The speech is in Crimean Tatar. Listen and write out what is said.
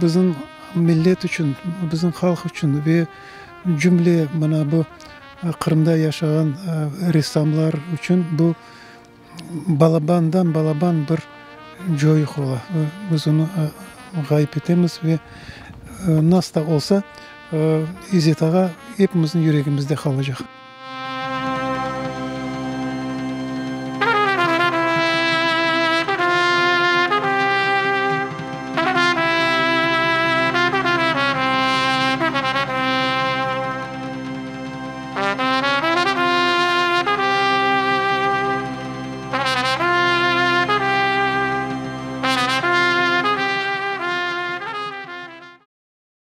Bizim millet içün, bizim halq içün ve cümle mına bu Qırımda yaşağan ressamlar içün bu balabandan balaban bir coyuq ola. Biz onı ğayıp etemiz ve nasıl da olsa İzzet ağa epimizniñ yüregimizde qalacaq.